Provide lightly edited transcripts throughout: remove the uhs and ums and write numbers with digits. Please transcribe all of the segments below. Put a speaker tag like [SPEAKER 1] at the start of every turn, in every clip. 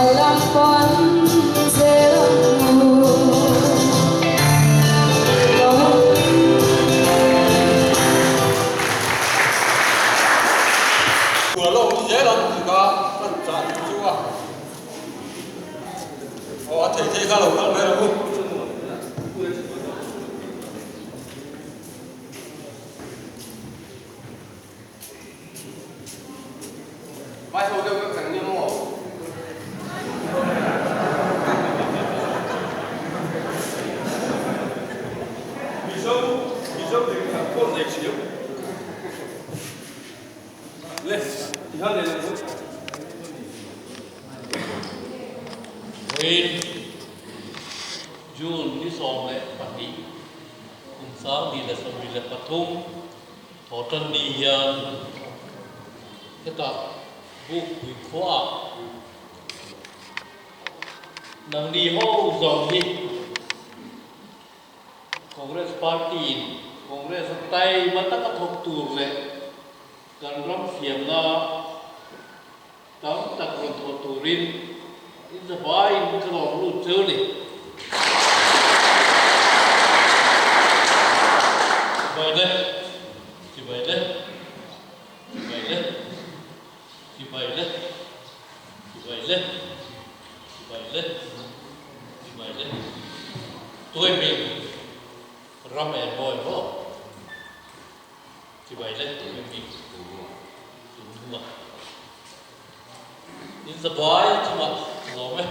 [SPEAKER 1] Hmalam pan zel ang u.
[SPEAKER 2] Kua lawk ni zel ang tih kha kan chah duh chu a. Aw a thei thei kha lo kal mai ang u.
[SPEAKER 3] Vai ho deuh vek kan nia maw?
[SPEAKER 2] Mizo, Mizo dik tak pawh nei thiam. Le, ti han en ang u.
[SPEAKER 4] Vawiin June ni 12 kum 2023 Thawhtan ni hian hetah Bukpui khuaah nangni ho zawng hi Congress Party-in Congress a taima taka thawk tur leh kan ram siamna tam tak rawn thawh turin inzavaiin ka lawm lut cheu a ni. Chibai le, chibai le, chibai le, chibai le, chibai le, chibai le, chibai le. Tuaimi ram en mawi maw? Chibai le tuaimi tun hnuah in zabai chungah ka lawm e.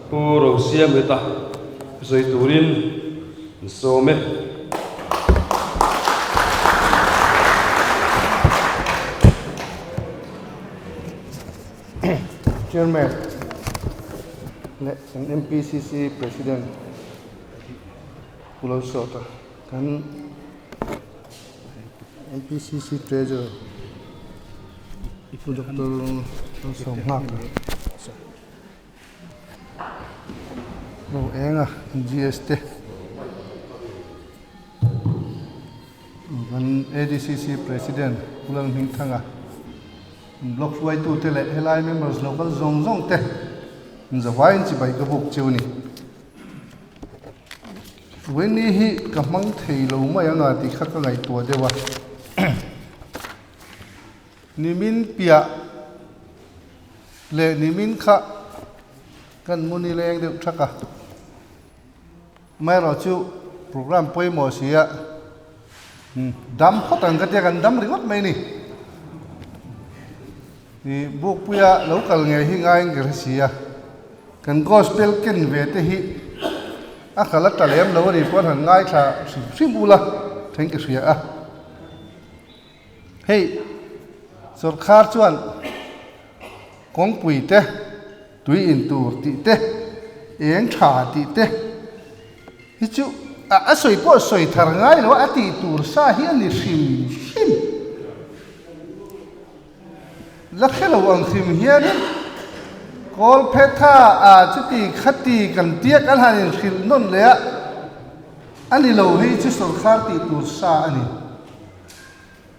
[SPEAKER 2] Pu Rosiam heta sawi turin an sawm e.
[SPEAKER 5] Chairman leh kan MPCC President Pu Lalsawta, kan MPCC Treasurer Pu Doctor Lalsawmnghaka. Ro eng a GS te kan ADCC President Pu Lalhmingthanga Block hruaitu te leh helai members local zawng zawng te an zavaiin chibai ka buk cheu a ni. Vawiini hi ka hmang thei lo mai ang a tih kha ka ngaihtuah deuh a. Nimin piah leh nimin kha kan muni leng deuh thak a, amaherawh chu program pawimawh si a, dam phawt ang ka tia kan dam ringawt mai a ni. Ih Bukpuia lo kal ngei hi ngaiin ka hre si a, kan gospel ken ve te hi a kal a ta lem lo a ni pawh an han ngaithla hrim hrim ula thleng ka hria a. Hei sawrkhar chuan kawngpui te, tui in tur tih te, eng tha tih te hi chu a sawi pawh sawi thar ngai lo a, a tih tur sa hi a ni hrim hrim. La hre lo ang hrim hianin Kawlphetha ah chuti khati kan tia kan han inhrilh nawn leh a, a ni lo hei chu sawrkhar tih tur sa a ni.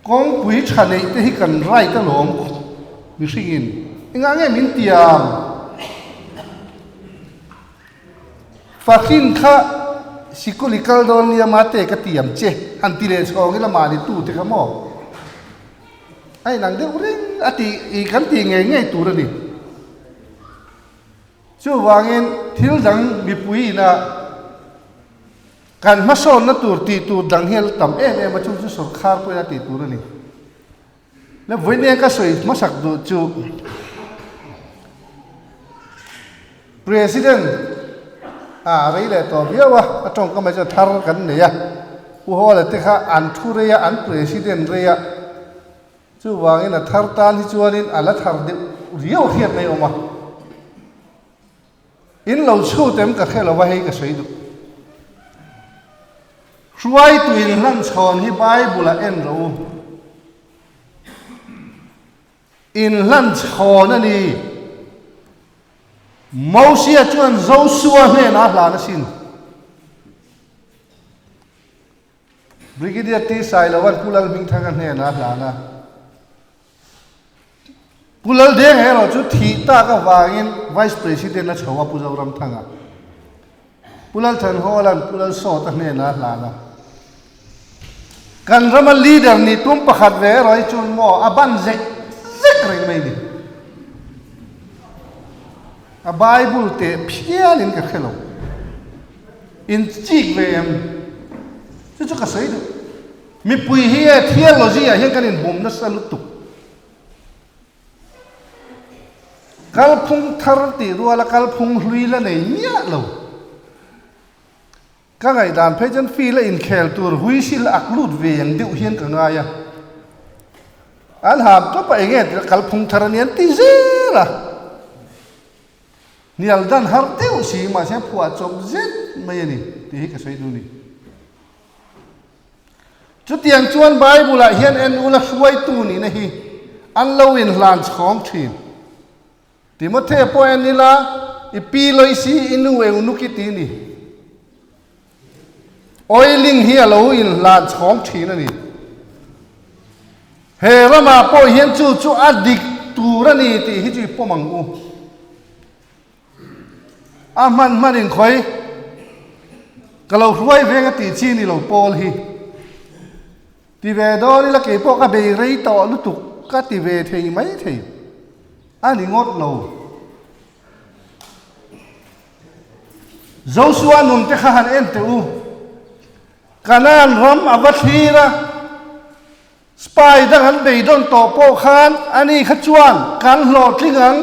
[SPEAKER 5] Kawngpui tha neih te hi kan right alawm mihringin engah nge min tiam? Fahrin kha sikul i kal dawn nia mate ka tiam che han ti leh chhawng ila mahni tu te kha maw? A inang deuh reng a tih i kan tih ngei ngei tur a ni. Chuvangin thil dang mipui ina Kan hmasawnna tur tih tur dang hi a la tam em em a, chu chu sawrkhar pawhin a tih tur a ni. Le vawiin ka sawi hmasak duh chu President a rei leh tawh viau a, a tawngka mai chuan thar kan nei a, Pu Hawla te kha an thu rei a, an President rei a, chuvangin a thar tan hi chuanin a la thar deuh riau hian mai awm a. In lo chhut em ka hre lo va hei ka sawi duh. Hruaitu in hlan chhawn hi Bible ah en rawh u. Inhlan chhawn a ni. Mosia chuan Josua hnenah a hlan asin. Brigadier T. Sailova'n Pu Lalhmingthanga hnenah a hlan a. Pu Laldenga erawh chu thih tak avangin Vice President a chho a Pu Zoramthanga. Pu Lalthanhawla'n Pu Lalsawta hnenah a hlan a. Kan rama leader nih tum pakhat ve erawh hi chuan maw a ban zek zek reng mai ni. A Bible teh phialin ka hre lo. In chik ve em? Chu chu ka sawi duh. Mipui hi e theology ah hian kan inbum nasa lutuk. Kalphung thar tih ruala kalphung hlui la nei miah lo. Ka ngaihdan phei chuan field a inkhel tur huisil ak lut ve ang deuh hian ka ngai a. An ham tawp a enge tih kalphung thar a ni an ti zel a. Hnial dan har deuh si mahse phuah chawp zet mai a ni tih hi ka sawi duh a ni. Chutiang chuan Bible-ah hian en ula hruaitu nihna hi an lo inhlan chhawng thin. Timothea pawh en ila, I pi Loisi, i nu Eunuki ti ni. Oiling hi a lo inhlan chhawng thin a ni. He ramah pawh hian chu chu a dik tur a ni tih hi chu i pawm ang u. A hman hman in khawi ka lo hruai veng a tih chi ni lo pawl hi. Ti ve dawn ila kei pawh ka bei rei tawh lutuk ka ti ve thei mai thei a ni ngawt lo. Joshua nun te kha han en teh u. Kanaan ram a va thlir a. Spy dang an beidawn tawh pawh khan ani kha chuan kan hlawhtling ang,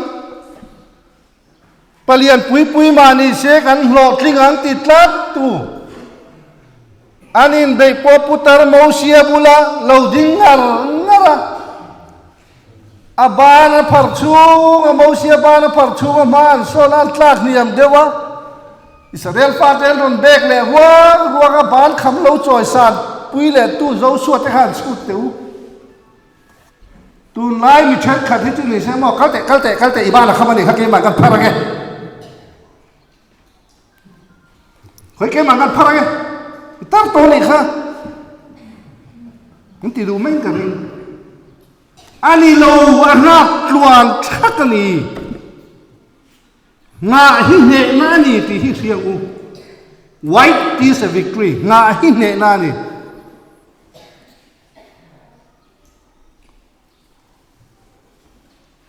[SPEAKER 5] palian pui pui mah ni se kan hlawhtling ang ti tlat tu an inbeih pawh putar Mosia bula lo ding ngar ngar a, a ban a phar chhung a Mosia ban a phar chhung a hma an sawn a an tlak hniam deuh a, Israel fate an rawn bek leh ruak ruak a, ban kham lo chawi san pui leh tu Joshua te kha an chhut teh u. Tunlai mi thenkhat hi chu ni se maw, kal teh, kal teh, kal teh, i ban a kham a nih kha keimah kan phar ange. Khawi keimah kan phar ange, i tar tawh a nih kha. Kan ti duh mai in ka ring. A ni lo, a nghak tluan thak a ni. Nghah hi hnehna a ni tih hi hria u. White is a victory. Nghah hi hnehna a ni.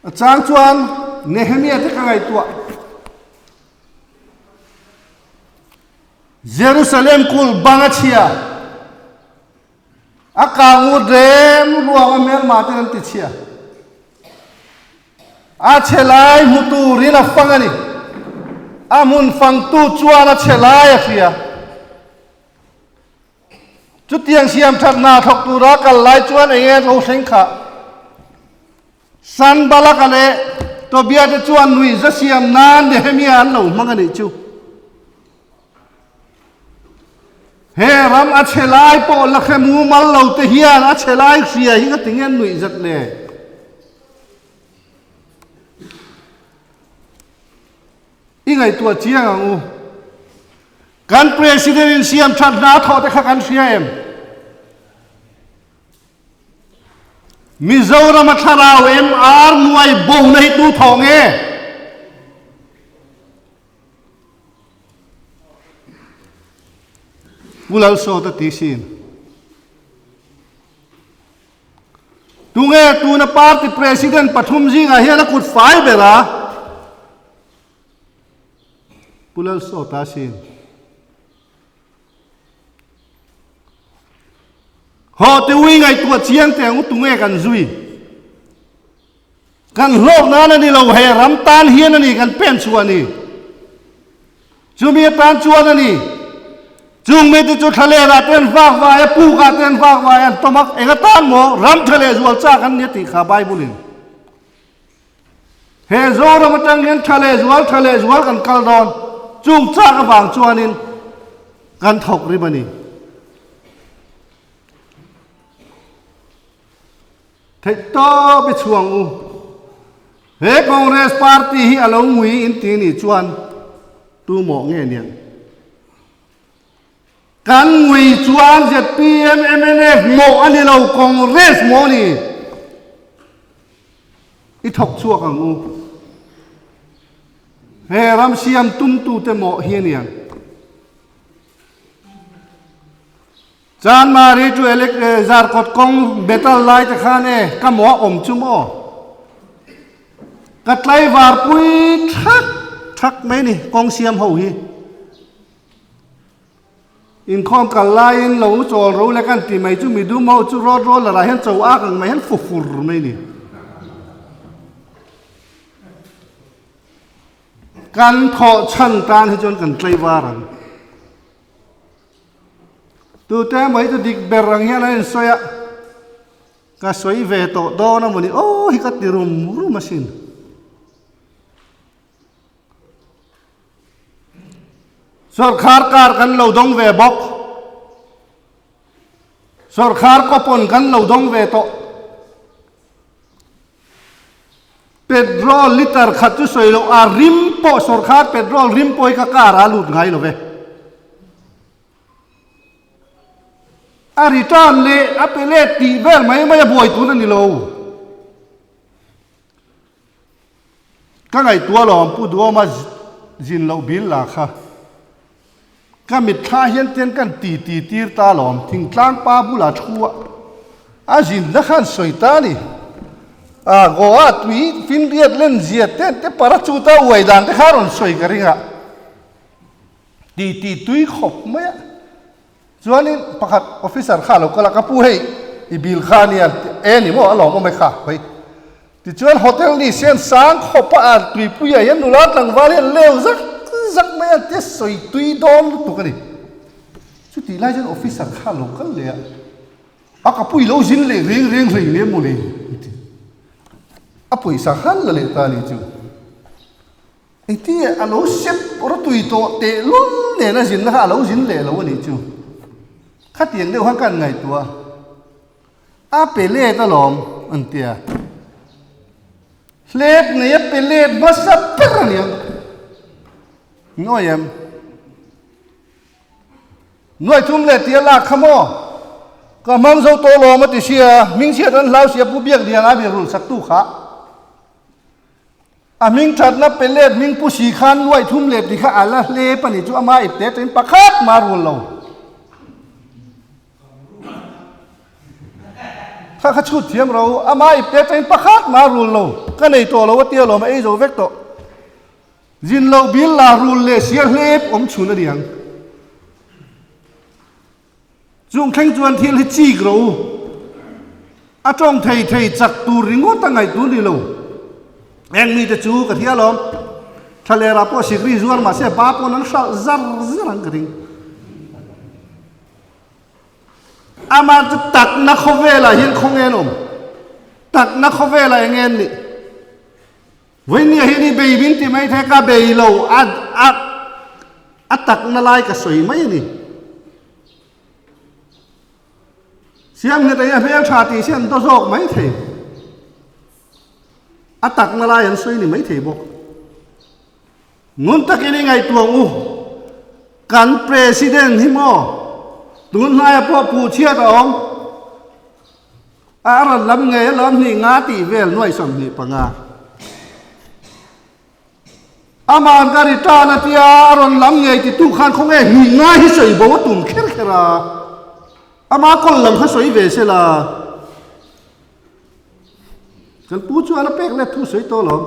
[SPEAKER 5] A chang chuan Nehemia te ka ngaihtuah. Jerusalem kul bang a chhia. A kang ut rem ruang a hmelma ten an ti chhia. A chhe lai hmu turin a fang a ni. A hmun fangtu chuan a chhe lai a hria. Chutiang siam that hna thawk tura kal lai chuan eng nge lo thleng khah? Sanbalaka leh Tobia te chuan nuihza siam nan Nehemia an lo hmang a nih chu. He ram a chhe lai pawh la hre mumal lo te hian a chhe lai hria hi ka ti nge nuih zat le. I ngaihtuah chiang ang u. Kan President in siam that hna thawh te kha kan hria em? Mizoram a thlarau MR nuai bo na hi tu thawh nge? Pu Lalsawta ti sin. Tunge tuna party president pathum zingah hian a kut fai ber a? Pu Lalsawta sin. Haw te ui ngaihtuah chiang teh ang u tunge kan zui. Kan hlawk nan a ni lo, he ram tan hian a ni kan pen chhuah ni. Chumi atan chuan a ni. Chung mite chu thlalerah te an vak vai a, pukah te an vak vai a, an tawm a, eng atan maw ram tha leh zual chak an ni a tih kha Bible in. He Zoram atang hian tha leh zual, tha leh zual kan kal dawn. Chung chak avang chuanin kan thawk rim a ni. Theih tawp i chhuang u. He Congress party hi a lo ngui in ti nih chuan tu mawh nge niang? Kan ngui chuan zpm, mnf mawh a ni lo, Congress mawh a ni. I thawk chhuak ang u. He ram siam tumtute mawh hi a niang. Chanmari chu elek zarkawt kawng metal lai te khan e ka maw a awm chu maw? Ka tlaivar pui thak thak mai ni kawng siam ho hi. Inkhawm kal laiin lo chawl ro lek an ti mai chu midum ho chu road roller ah hian cho ak ang mai hian fu fur mai ni. Kan thawh chhan tan hi chuan kan tlaivar ang. Tute emaw hi chu dik ber ang hian an insawi a, ka sawi ve tawh dawn a mawni aw hi ka ti rum rum asin. Sawrkhar kar kan lo dawng ve bawk. Sawrkhar kawpawn kan lo dawng ve tawh. Petrol liter khat chu sawi loh a rim pawh sawrkhar petrol rim pawh hi ka car ah a lut ngai lo ve. A return leh a pe let tih vel mai mai a buai tun a ni lo. Ka ngaihtuah lo ang Pu Duhawma zin loh bil la kha. Ka mitthla hian tian kan ti ti tir ta lawm, thingtlang pa bulah thu a a zin na khan sawi ta a ni. A Goa tui finriat len zia te te parachute a uai dan te kha a rawn sawi ka ring a, ti ti tui khawp mai a. Chuanin pakhat officer kha a lo kal a, ka pu hei i bill kha a nia, e ni maw a lawm awm e kha hawi. Tichuan hotel ni sian sang khawpa a tuipuiah hian nula tlangval hian leu zak zak mai a tia sawi tui dawn lutuk a ni. Chutih lai chuan officer kha a lo kal leh a, a ka pui lo zin leh reng reng hlei leh maw le a ti. A pawisa khan la leh ta a ni chu. Engti a lo sep rawtui tawh tehlul nen a zinna kha a lo zin leh lo a nih chu. Khatiang deuh khan ka han ngaihtuah a, a pe let alawm an ti a. Hlep nei a pe let hmasa ber a niang. Ngawi em? Nuai thum leh tia lak kha maw? Ka hmang zo tawh lawm a ti sia, hmingchhiat an hlau sia Pu Biakliana a birul saktu kha. A hming thatna pe let hming pu si khan nuai thum let ti kha a la hle pa nih chu ama ip te atangin pakhat mah a rul lo. Kha kha chhut thiam ro ama ip te atangin pakhat mah a rul lo. Ka nei tawh lo a tia lawm a ei zo vek tawh. Zin loh bil la rul leh sia hlep awm chhun a niang. Chung thleng chuan thil hi chik ro u. A tawng thei thei chak tur ringawt a ngaih tur ni lo. Eng mite chu ka hria alawm. Thlalerah pawh sikri zuar mahse pa pawn an hralh zar zar ang ka ring. Amah chu takna khawvelah hian khawnge an awm? Takna khawvelah eng nge an nih? Vawinia hian i bei min ti mai thei ka bei lo a a a takna lai ka sawi mai a ni. Siam nghet a hmel tha tih hi an daw zawk mai thei. A takna lai an sawi ni mai thei bawk. Ngun takin i ngaihtuah u. Kan President hi maw tun hnaia pawh puh chhiat a awm. A rawn lam ngei alawm hnih nga tih vel nuai 25. Aman ka ri tan a tia a rawn lam ngei ti tu khan khawnge hnih nga hi sawi bo a tum kher kher a. Ama kawl lam kha sawi ve se la. Kan pu chuan a pek let thu sawi tawh alawm.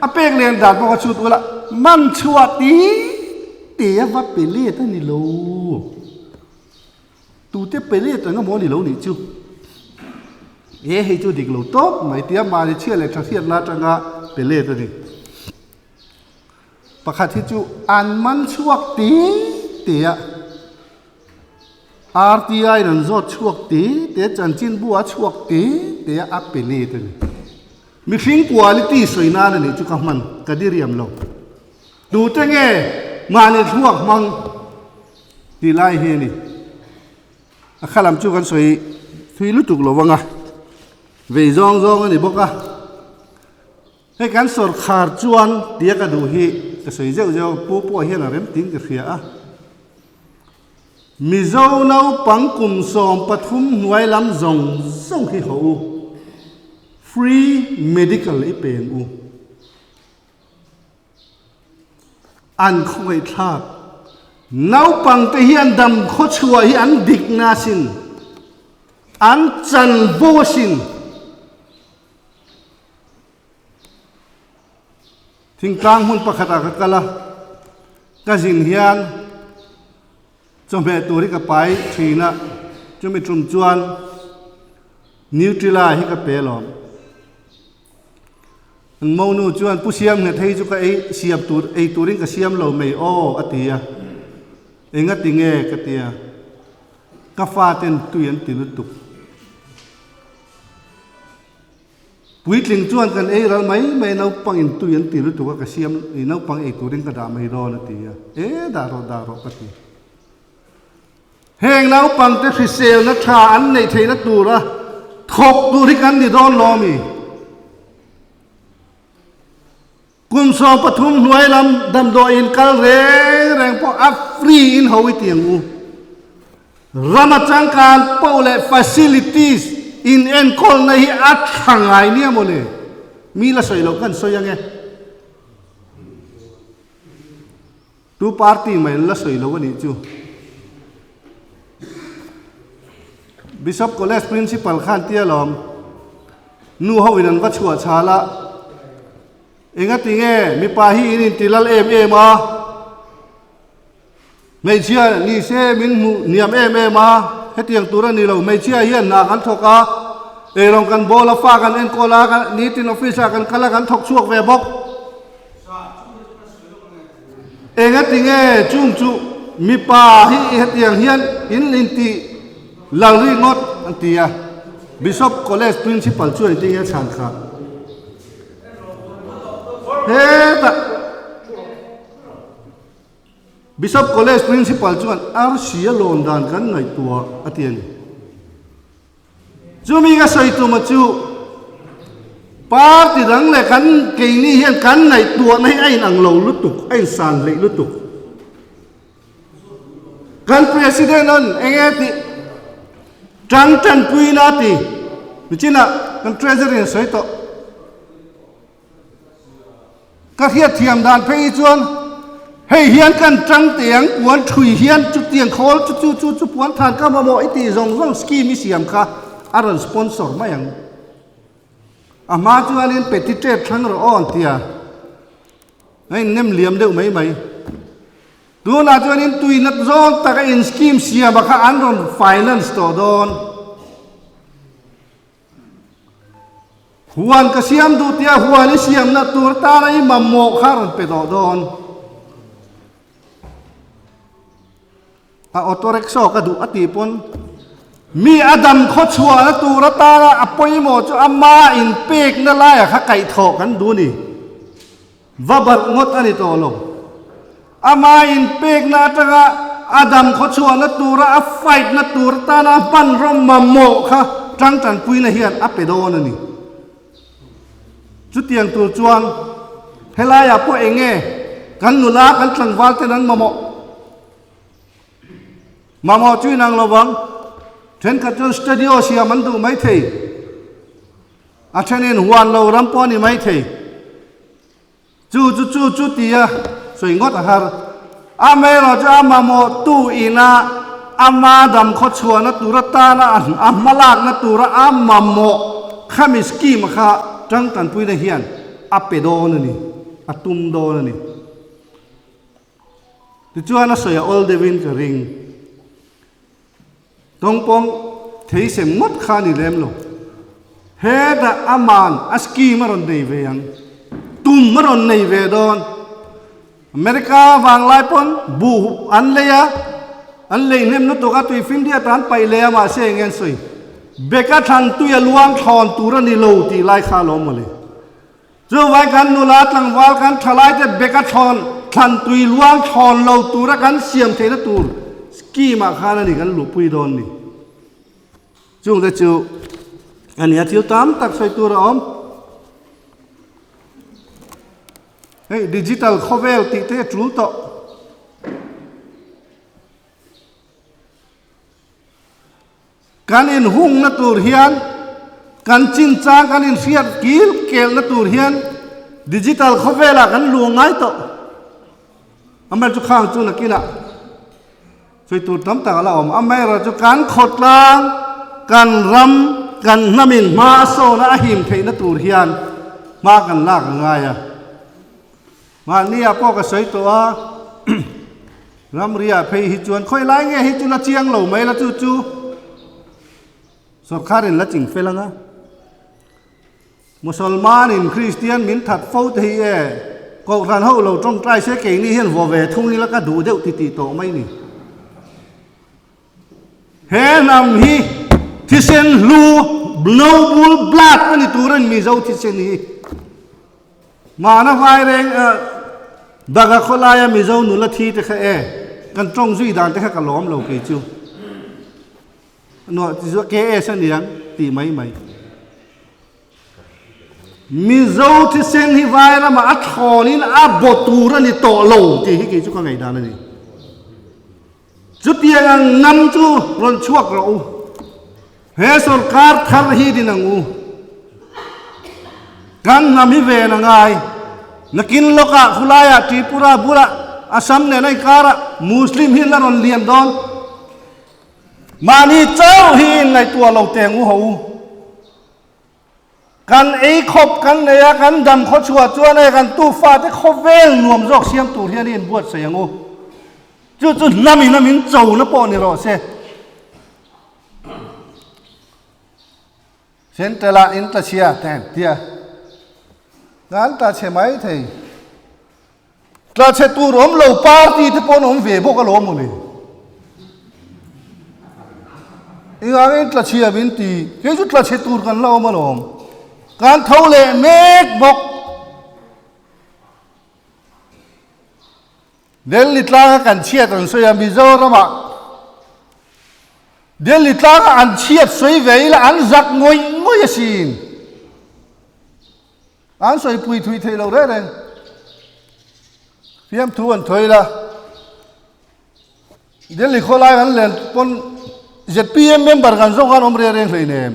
[SPEAKER 5] A pek len dan pawh kha chhut ula man chhuah ti ti a va pe let a ni lo. Tute pe let ang emaw ni lo nih chu. E hei chu dik lo tawp mai tia mahni chhia leh tha hriatna atanga pe let a ni. Pakhat hi chu an man chhuak te te a, RTI in an zawt chhuak te te a, chanchinbu a chhuak te te a, a pe let a ni. Mihring quality sawi nan a nih chu ka hman, ka diriam lo. Tute nge mahni thluak hmang tih lai hi a ni. A kha lam chu kan sawi thui lutuk lo vang a. Vei zawng zawng a ni bawk a. Hei kan sawrkhar chuan tia ka duh hi ka sawi zeuh zeuh a, pu pawh hian a rem tiin ka hria a. Mizo naupang kum 13 hnuai lam zawng zawng hi haw u, free medical i peng u. An khawngaihthlak. Naupang te hian dam khawchhuah hi an dikna asin, an chanvo asin. Thingtlang hmun pakhatah ka kal a, ka zin hian chawhmeh tur hi ka pai thin a, chumi tum chuan Nutella hi ka pe alawm. An monu chuan Pu Siam nghet hei chu ka ei siam tur ei turin ka siam lo mai aw a ti a, engati nge ka ti a, ka faten tui an ti lutuk. Puitling chuan kan ei ral mai mai naupang in tui an ti lutuk a ka siam i naupang ei turin ka dah mai dawn a ti a, e dah rawh dah rawh ka ti. Heng naupang te hriselna tha an neih theihna tura thawk tur hi kan ni dawn lo mi? Kum 13 hnuai lam damdawiin kal reng reng pawh a free in ho i ti ang u. Rama changkan poh leh facilities in enkawlna hi a tha ngai nia maw le? Mi la sawi loh kan sawi ang e. Tu party mai la sawi loh a nih chu. Bishop College Principal khan tia lawm nu ho in an va chhuah chhal a, engati nge mipa hi in inti lal em em a, hmeichhia ni se min hmuh hniam em em a, hetiang tur a ni lo, hmeichhia hian hna kan thawk a, eirawng kan bawl a, fa kan enkawl a, nitin office ah kan kal a, kan thawk chhuak ve bawk. Engatinge chung chu mipa hi hetiang hian in intih lal ringawt an ti a, Bishop College Principal chuan engtinge a chhan kha? Hetah Bishop College Principal chuan arsi a lawn dan kan ngaihtuah a ti a ni. Chumi ka sawi tuma chu party dang leh kan keini hian kan ngaihtuahna hi a inang lo lutuk, a insan hleih lutuk. Kan President an eng nge tih tang tanpuina a ti, nichinah kan Treasury an sawi tawh. Ka hriatthiam dan phei hi chuan hei hian kan tang teh ang puan thui hian chutiang khawl chu chu chu chu puan than ka mamawh i tih zawng zawng scheme i siam kha a rawn sponsor mai ang. A hma chuanin petty trade thlang rawh aw an ti a, a innem liam deuh mai mai. Tunah chuanin tui nat zawng taka in scheme siama kha an rawn finance tawh dawn. Huan ka siam duh tia huan i siamna tur tana i mamawh kha rawn pe tawh dawn. A auto rickshaw ka duh a tih pawn mi a dam khaw chhuahna tur atana a pawimawh chu ama inpekna laia kha kaihthawh kan duh ni. Va barh ngawt a ni tawh lo. Ama inpekna atanga a dam khawchhuahna tura a fight na tur atana a hmanraw mamawh kha tang tanpuina hian a pe dawn a ni. Chutiang tur chuan helaiah pawh eng nge kan nula kan tlangval ten an mamawh? Mamawh chu inang lo vang. Thenkhat chuan studio siam an duh maithei. A thenin huan lo ram pawh a ni maithei. Chu chu chu chu tia sawi ngawt a har. Amaherawh chu a mamawh tu ina ama dam khaw chhuahna tur atana a hmalakna tura a mamawh khami scheme kha tang tanpuina hian a pe dawn a ni, a tum dawn a ni. Tichuan a sawi a awl deuhin ka ring. Tawngpawng theisem ngawt kha a ni lem lo. Hetah aman a scheme a rawn nei ve ang. Tum a rawn nei ve dawn. America vanglai pawn buh an lei a, an lei hnem lutuk a, tui findiat an paih leh a mahse eng nge an sawi? Beka thlan tui a luang thlawn tur a ni lo tih lai kha a lo mawle. Chuvai kan nula tlangval kan thalaite beka thlawn thlan tui luang thlawn lo tura kan siam theihna tur scheme ah khan a ni kan luhpui dawn ni. Chungte chu Ania thil tam tak sawi tur a awm. Hei digital khawvel tih te a tul tawh. Kan inhungna tur hian kan chinchang kan inhriat kil kelna tur hian digital khawvelah kan luang ngai tawh. Amaherawhchu chu khang chu nakinah sawi tur tam tak a la awm. Amaherawhchu chu kan khawtlang, kan ram, kan hnamin hma a sawna a him theihna tur hian hma kan lak a ngai a. Mahnia pawh ka sawi tawh a, ramriah phei hi chuan khawi lai nge hi chu la chiang lo mai la chu chu sawrkharin la ching fel ang a. Musalmanin Kristian min that fo te hi e, Kohhran ho lo tawngtai se keini hian vaw ve thung ila ka duh deuh ti tih tawh mai ni. He hnam hi thisen hlu, noble blood a ni tur a ni Mizo thisen hi. Mahna vai reng Daga khawlaia Mizo nula thi te kha e, kan tawng zui dan te kha ka lawm lo kei chu. Nuah ti chu KS a niang tih mai mai. Mizo thisen hi vai ramah a thlawnin a baw tur a ni tawh lo tih hi kei chu ka ngaihdan a ni. Chutiang ang ngam chu rawn chhuak rawh u. He sorkar thar hi din ang u. Kan hnam hi ven a ngai. Nakin lawkah khulaiah Tripura bulah Assam nen a inkarah Muslim hi an la rawn lian dawn. Mahni chauh hi inngaihtuah lo teng u ho u. Kan ei khawp kan nei a, kan dam khaw chhuah chuan hei kan tufa te khawvel nuam zawk siam tur hian i inbuatsaih ang u. Chu chu hnam in a min cho na pawh ni rawh se. Central ah in tla chhia ten tia kan tla chhe mai thei. Tla chhe tur awm lo party te pawh an awm ve bawk alawm mawle. Engangin tla chhia min ti, kei chu tla chhe tur kan la awm alawm. Kan tho leh mek bawk. Delhi tlanga kan chhiat an sawi a, Mizoramah Delhi tlanga an chhiat sawi ve ila an zak ngawih ngawih asin. An sawi pui thui thei lo reng reng. Fiamthu an thawi la. Delhi khawlai kan len pawn ZPM member kan zawng khan awm reng reng hlei nem.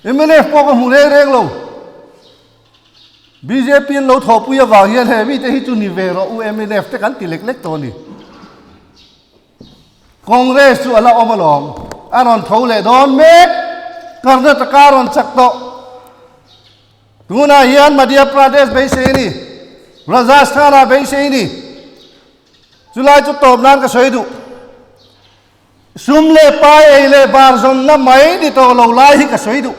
[SPEAKER 5] MNF pawh ka hmu reng reng lo. BJP an lo thawhpui avang hian he mite hi chu ni ve rawh u MNF te kan ti lek lek tawh a ni. Congress chu a la awm alawm. A rawn tho leh dawn mek. Karnataka a rawn chak tawh. Tunah hian Madhya Pradesh beisei a ni. Rajasthan-ah beisei a ni. Chulai chu tawp nan ka sawi duh. Sum leh pai ei leh bar zawnna mai ni tawh lo lai hi ka sawi duh.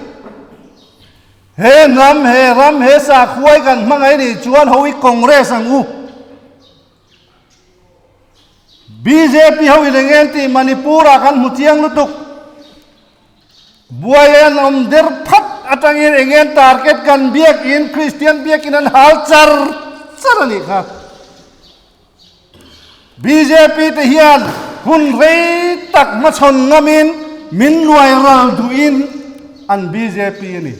[SPEAKER 5] He hnam, he ram, he sakhuai kan hmangaih nih chuan ho i Congress ang u. Bjp ho in eng eng tih Manipur ah kan hmu chiang lutuk. Buai an awm der phat atangin eng eng target kan biakin Christian biakin an hal char char a nih kha. Bjp te hian hun rei tak hmachhawn ngamin min luai ral duhin an bjp a ni.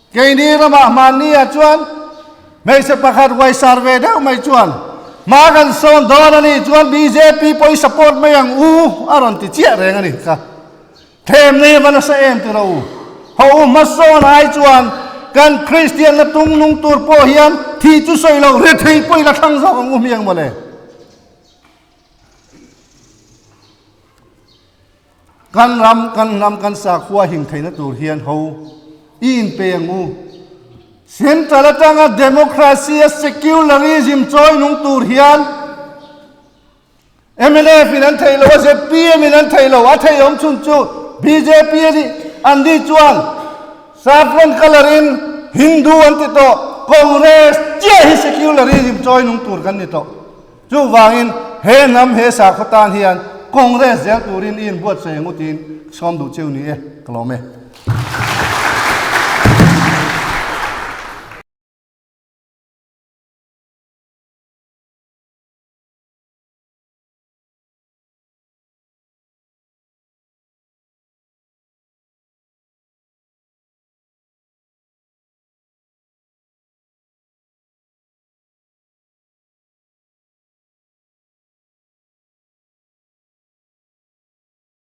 [SPEAKER 5] Keini ramah hmanni ah chuan hmeichhe pakhat huaisar ve deuh mai chuan hma kan sawn dawn a nih chuan bjp pawh i support mai ang u a rawn ti chiah reng a ni kha. Themna hi va nasa em ti ro u. Ho u hmasawn ai chuan kan Kristian na tung nung tur pawh hian thih chu sawi lo rethei pawh i la thlang zawk ang u hmiang mawle. Kan ram, kan hnam, kan sakhua him theihna tur hian ho i inpe ang u. Central atanga democracy a secularism chawi nung tur hian mnf in an theih lo a, zpm in an theih lo, a theih awm chhun chu bjp a ni. An ni chuan saffron colour in Hindu an ti tawh, Congress chiah hi secularism chawi nung tur kan ni tawh. Chuvangin he hnam he sakhaw tan hian Congress zel turin i inbuatsaih ang u tiin sawm duh cheu ni e, ka lawm e.